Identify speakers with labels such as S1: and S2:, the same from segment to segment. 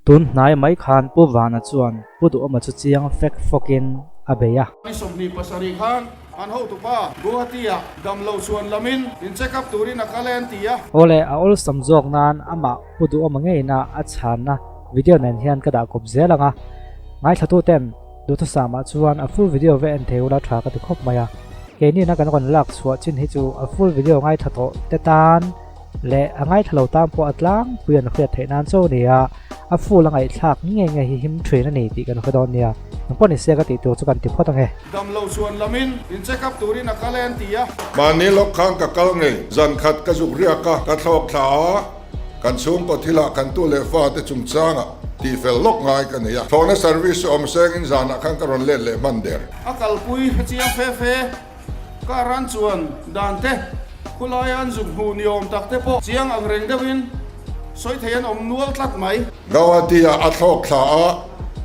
S1: Tun hnai mai khan Pu Vana chuan Pu Duhawma chu chiang fek fawkin a bei a.
S2: Ni 27 khan an hotupa Guwahati-ah damlo chhuan lamin in check up turin a kal e an ti a.
S1: Awle, a awlsam zawk nan amah Pu Duhawma ngeina a chhanna video nen hian ka dah kawp zel ang a. Ngaithlatuten duhthusam ah chuan a full video ve en thei ula tha ka ti khawp mai a. Keini na kan rawn lak chhuah chin hi chu a full video ngaithla tawh te tan leh a ngaithla lo tan pawh a tlangpui an hriat theih nan chaw nia a full a ngaihthlak nge nge hi him thin a ni tih kan hre dawn nia. Nang pawh ni se ka tih tur chu kan ti phawt ange.
S2: Damlo chuan lamin in check up turin a kal e an ti a.
S3: Mahni lawk khan ka kal ngei, zan khat ka zuk riak a, ka thlawk thla a, kan chhungkaw thilah kan tu leh fa te chungchangah tihfel lawk ngai ka nei a, thlawhna service chu awm sengin zanah khan ka rawn let leh hman der.
S2: A kalpui hrechiang fe fe. Car an chuan dan te, khulaia an zuk hmuh ni awm tak te pawh chiang ang reng deuhin sawi thei an awm nual tlat mai.
S3: Guwahati ah a thlawk thla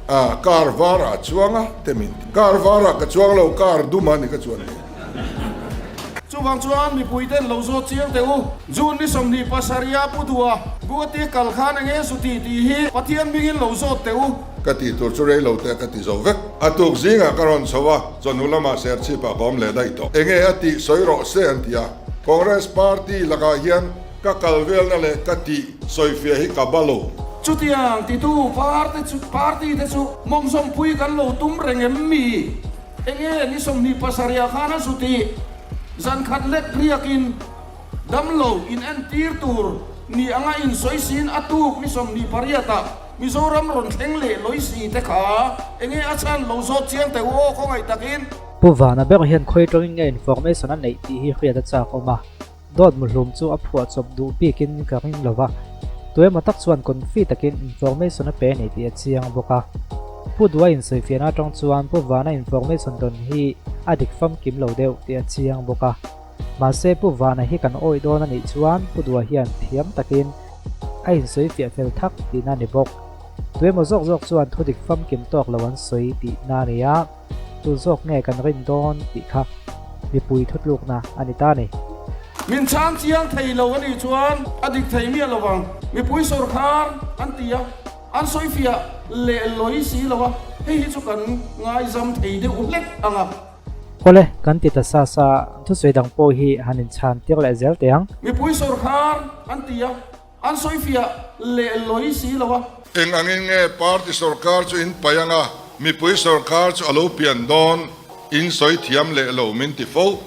S3: a, car var ah a chuang a, te min ti. Car var ah ka chuang lo, car dum a ni ka chuan ni.
S2: Chuvang chuan mipui ten lo zawt chiang teh u. June ni 27 a Pu Dua, Guwahati kal khan enge zu ti tih hi Pathian hmingin lo zawt teh u.
S3: Ka tih tur chu rei lo te ka ti zo vek. A tuk zingah ka rawn chho a, chawhnu lamah Serchhip-ah ka awm leh daih tawh. Enge a tih sawi rawh se an ti a. Congress party lakah hian ka kal velna leh ka tih sawifiah hi ka ba lo.
S2: Chutiang titu party chu party te chu mawngzawmpui kan lo tum reng em mi? Enge ni 27 khan a zu tih? Zan khat lek riakin damlo in entir tur ni anga insawi siin a tuk ni 28 ah Mizoram rawn thleng leh lawi si te kha enge a chhan lo zawt chiang teh u aw khawngaih takin.
S1: Pu Vana ber hian khawi tawngin nge information a neih tih hi hriat a chak awm a, dawt muhlum chu a phuah chawp duh bikin ka ring lo va, tuemaw tak chuan confi takin information a pe a nei tih a chiang bawk a. Pu Dua insawifiahna atang chuan Pu Vana information dawn hi a dik famkim lo deuh tih a chiang bawk a. Mahse Pu Vana hi kan awih dawn a nih chuan Pu Dua hian thiam takin a insawi fiah fel thak tihna a ni bawk. Tuemaw zawk zawk chuan thudik famkim tawk lo an sawi tihna a ni a, tu zawk nge kan rin dawn tih kha mipui thutlukna a ni ta a ni.
S2: Min chhang chiang thei lo a nih chuan a dik thei miah lo vang. Mipui sawrkhar an ti a, an sawi fiah leh lawi si lo a, hei hi chu kan ngaizam thei deuh hlek ang a.
S1: Awle, kan ti ta sa sa, thusawi dang pawh hi han inchhan tir leh zel teh ang.
S2: Mipui sawrkhar an ti a, an sawifiah leh lawi si lo a.
S3: Eng angin nge party sawrkar chu in paih anga, mipui sawrkar chu a lo pian dawn, in sawi thiam leh lo min ti fo.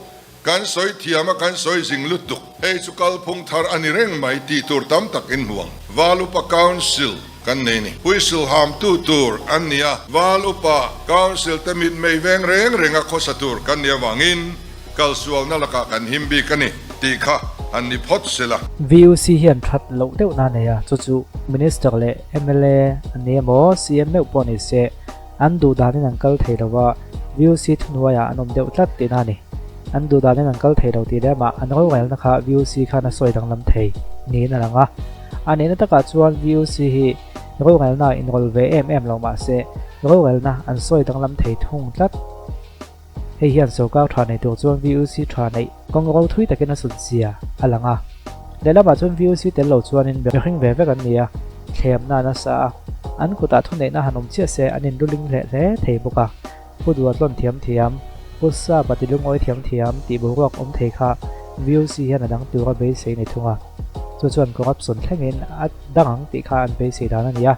S3: Kan sawi thiam a, kan sawi zing lutuk. Hei chu kalphung thar a ni reng mai tih tur tam tak in hmu ang. Val Upa Council kan nei ni. Whistle ham tu tur an ni a, Val Upa Council te mitmei veng reng reng a khawsa tur kan nih avangin kalsualna lakah kan him bik a ni tih kha han ni phawt sela.
S1: VUC hian that loh deuh na nei a, chu chu Minister leh mla an ni emaw CM meuh pawh ni se an duh danin an kal thei lo va, VUC thuhnuaiah an awm deuh tlat tihna a ni. An duh danin an kal thei lo tih leh amah an rorelna kha VUC khan a sawi danglam thei niin a lang a. A nihna takah chuan VUC hi rorelna inrawlh ve em em lo mah se rorelna an sawi danglam thei thung tlat. Hei hian sorkar tha nei tur chuan VUC tha neih kawng ro thui takin a sun zia a lang a. Lehlamah chuan VUC tel lo chuanin mihring ve vek an ni a, thlemna a nasa a, an kutah thuneihna han awm chiah se an inluling hleh hle thei bawk a. Pu Duatlawn thiam thiam, Pu Sapa ti lungawi thiam thiam tih boruak awm thei kha VUC hian a dang tura beisei ni thung a. Chu chuan corruption thlengin a dang ang tih kha an beisei dan a ni a.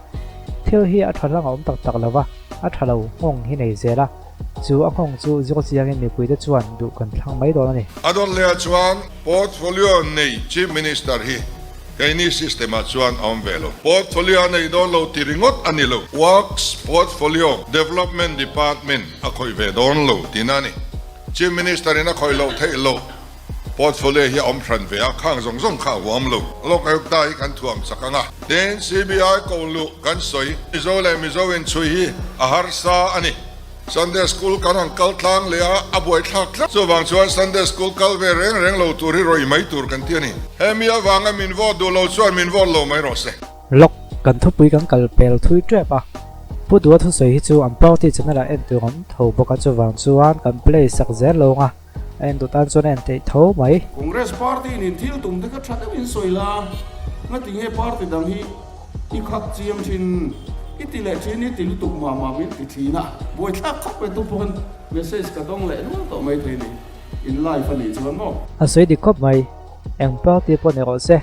S1: Thil hi a tha hlang a awm tak tak lo va, a tha lo nghawng hi nei zel a. Chu a nghawng chu zir chiangin mipuite chuan duh kan thlang mai dawn a ni.
S3: A dawt leh chuan portfolio nei Chief Minister hi Keini system ah chuan a awm ve lo. Portfolio a nei dawn lo ti ringawt a ni lo. Works Portfolio Development Department a khawih ve dawn lo tihna a ni. Chief Minister in a khawih loh theih loh portfolio hi a awm hran ve a, khang zawng zawng kha a huam lo. Lok Ayukta hi kan thuam chak ang a. Tin, CBI ko luh kan sawi. Mizo leh Mizo inchhui hi a harsa a ni. Sunday School kan han kal tlang leh a, a buaithlak tlat. Chuvang chuan Sunday School kal ve reng reng lo tur hi rawih mai tur kan ti a ni. Hemi avanga min vote duh lo chuan min vote lo mai rawh se.
S1: Lawk, kan thupui kan kal pel thui tep a. Pu Dua thusawi hi chu an party channel ah en tur awm tho bawk a, chuvang chuan kan play sak zel lo ang a, a en duh tan chuan a en theih tho mai.
S2: Congress party in in thil tum te kha tha deuhin sawi la, ngatinge party dang hi. I khak chiang thin, i ti leh thin, i ti lutuk mah mah min ti thin a, buaithlak khawp mai tu pawhin message ka dawng leh nual tawh mai thei ni, in live a nih chuan maw?
S1: A sawi dik khawp mai, eng party pawh ni rawh se,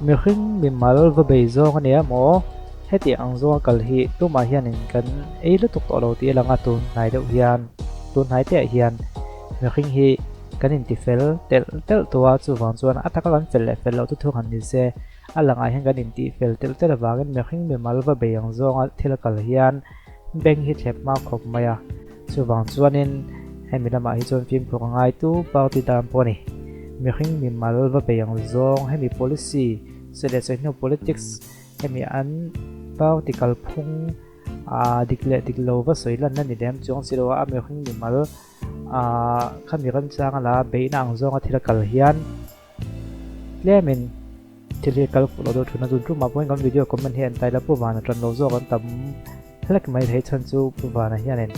S1: mihring mimal va bei zawng a nia maw? Heti ang zawnga kal hi tumah hianin kan ei lutuk tawh lo tih a lang a, tun hnai deuh hian, tun hnai te ah hian mihring hi kan intifel telh telh tawh a, chuvang chuan a taka kan fel leh fel loh chu thu han ni se. A langah hian kan intih fel telh telh avangin mihring mimal va bei ang zawnga thil a kal hian beng hi thlep hma khawp mai a. Chuvang chuanin hemi lamah hi chuan fimkhur a ngai tu party tan pawh a ni. Mihring mimal va bei ang zawng hemi policy sawi leh sawi hnu politics hemi an party kalphung ah dik leh dik lo va sawi lanna ni lem chuang si lo a, a mihring mimal ah khami remchanga la beihna ang zawnga thil a kal hian Tlemin thil hi kal fuh lo deuh thun a, tun tumah pawhin kan video comment hi an tai la Pu Vana tan lo zawk an tam hlek mai thei chhan chu Pu Vana hianin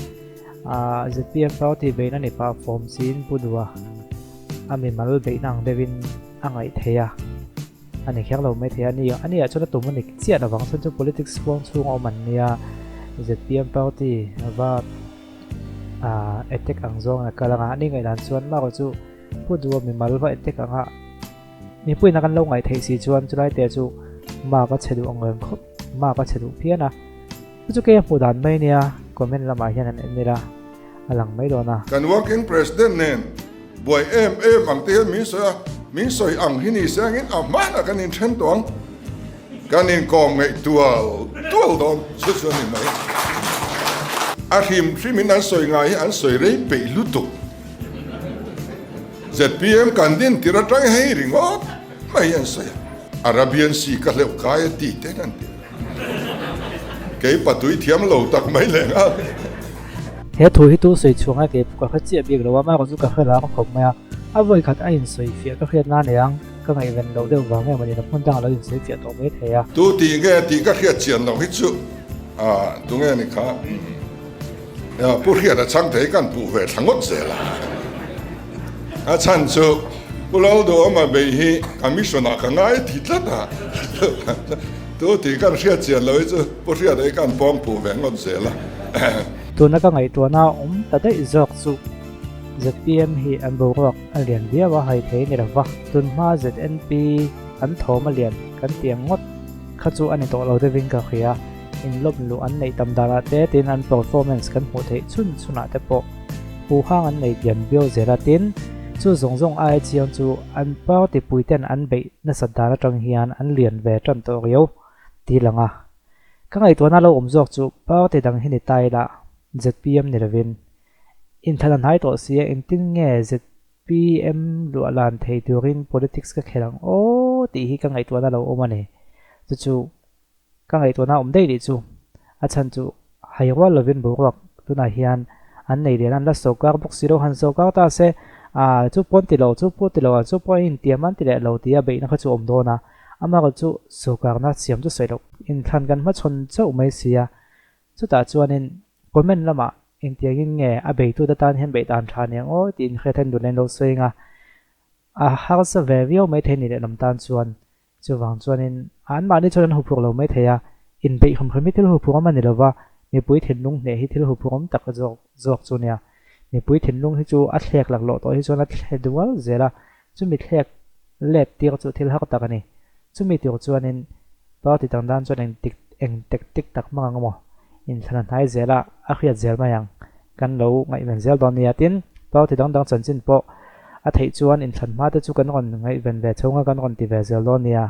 S1: ah zpm party beihna ni pah fawm siin Pu Dua a mimal beihna ang deuhin a ngaih thei a, a ni kher lo mai thei a ni a ni ah chuan a tum a ni chiah lovang chhan chu politics huang chhung a awm an nia zpm party va ah attack ang zawngin a kal ang a, a ni ngaihdan chuan marawh chu. Pu Dua mimal va entek anga mipuiin a kan lo ngaih theih si chuan chulai te chu mark a chhe duh ang reng khawp mark a chhe duh phian a chu chu kei a hmuh dan mai nia comment lamah hian an en ila a lang mai dawn a.
S3: Kan working president nen buai em em ang te hian min sawi a, min sawi ang hi ni se angin a hmanah kan inthen tawh ang, kan inkawm ngaih tual tual dawn chu chu a ni mai. A hrim hrimin an sawi ngai hi an sawi rei peih lutuk. Zpm kan din tir atang hei ringawt mai an sawi a, Arabian Sea ka hleuh kai a ti ten an ti a, kei patui thiam lo tak mai leh nghal.
S1: He thu hi tu sawi chhuang a kei pawh ka hre chiah bik lo a, amaherawh chu ka hre rang khawp mai a, a vawi khat a insawi fiah ka hriat nan eng ka ngaihven loh deuh vang em a ni, hmun dangah lo insawi fiah tawh mai thei a.
S3: Tu tih nge tih ka hriat chian loh hi chu tunge ni kha. Pu Hriata chhang thei kan puh ve thla ngawt zel a. A chhan chu Pu Lalduhawma bei hi commission ah ka ngai ti tlat a. Tu tih kan hriat chian lo hi chu Pu Hriata hi kan pawng puh ve ngawt zel a.
S1: Tuna ka ngaihtuahna awm ta daih zawk chu zpm hi an boruak a lian viau a hai thei ni lova, tunhma ZNP an thawm a lian kan ti ang ngawt kha chu a ni tawh lo deuhin ka hria. Inlawm luh an neih tam danah te tin an performance kan hmuh theih chhun chhunah te pawh huhang an nei diam viau zel a, tin chu zawng zawng aia chiang chu an party puiten an beih nasat dan atang hian an lian ve tan tawh riau ti lang a. Ka ngaihtuahna lo awm zawk chu party dang hi ni ta ila zpm ni lovin inthlan a hnai tawh sia engtin nge zpm luah lan thei turin politics ka khelh ang aw tih hi ka ngaihtuahna lo awm a ni. Chu chu Ka ngaihtuahna awm daih nih chu. A chhan chu hai rual lovin boruak tunah hian an nei lian a, an la sawrkar bawk si lo, han sawrkar ta se ah chu pawn ti lo, chu pawh ti lo, ah chu pawh a intiam an ti leh lo tia beihna kha chu a awm dawn a, amaherawh chu sawrkarna siam chu sawi loh. Inthlan kan hmachhawn chauh mai si a, chutah chuanin comment lamah engtiangin nge a beitute tan hian beih dan tha aniang aw tiin hriat hian duhlen lo sawi anga a harsa ve viau maithei ni leh lam tan chuan Chuvang chuanin anmahni chuan an huphurh lo mai thei a, inbeih hrim hrim hi thil huphurhawm a ni lo va, mipui thinlung hneh hi thil huphurhawm tak zawk zawk chu nia. Mipui thinlung hi chu a thlek laklawh tawh hi chuan a thle dual zel a, chumi thlek let tir chu thil har tak a ni. Chumi tur chuanin party dang dan chuan eng tik eng tactic tak hmang ang emaw inthlan a hnai zel a, a hriat zel mai ang. Kan lo ngaihven zel dawn nia. Tin, party dang dang chanchin pawh a theih chuan inthlan hma te chu kan rawn ngaihven ve chhung a, kan rawn ti ve zel dawn nia.